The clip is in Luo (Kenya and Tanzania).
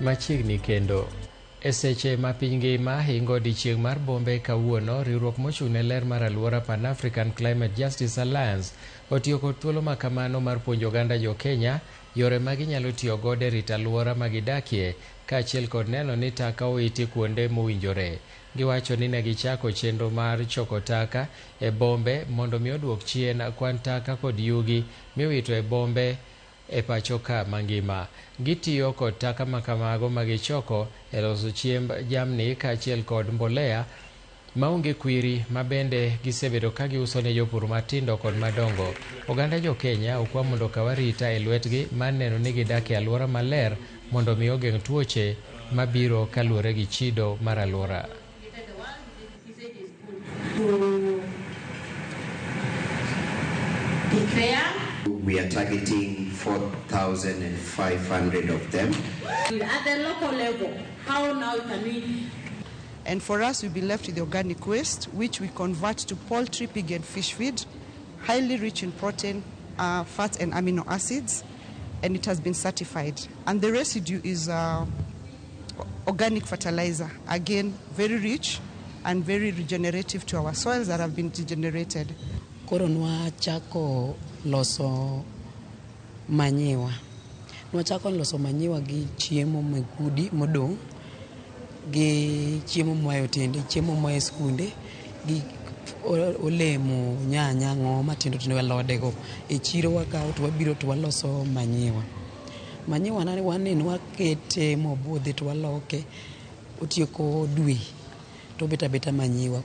Machiegni kendo. E seche ma piny ngima hingo odiechieng' mar bombe kawuono, riwruok mochung' ne ler mar alwora Pan African Climate Justice Alliance otiyo kod thuolo ma kamano mar puonjo oganda jo Kenya yore ma ginyalo tiyo godo e rito alwora ma gidakie kaachiel kod neno ni taka owiti kuonde mowinjore. Giwacho ni ne gichako chenro mar choko taka e bombe mondo mi oduok chien kwan taka kod yugi miwito e bombe e pacho ka mangima. Gitiyo kod taka makamago magichoko e loso chiemb jamni kaachiel kod mbolea maonge kwiri ma bende gisebedo ka giuso ne jopur matindo kod madongo. Oganda jo Kenya okwa mondo okaw arita e lwetgi mar neno ni gidak e alwora maler mondo mi ogeng' tuoche mabiro kaluwore gi chido mar alwora. To declare. We are targeting 4,500 of them. At the local level, how now can we? And for us, we'll be left with the organic waste, which we convert to poultry, pig, and fish feed, highly rich in protein, fats, and amino acids, and it has been certified. And the residue is organic fertilizer, again, very rich and very regenerative to our soils that have been degenerated. Koro nwachako loso manyiwa. Nwachako loso manyiwa gi chiemo mag udi modong', gi chiemo moa e otende, chiemo moa e skunde, gi olemo, nyanya, ang'o matindo tindo, alode go. E chiro wakawo to wabiro to waloso manyiwa. Manyiwa wan wakete mobudhi to waloke, otieko dwe to obet abeta manyiwa.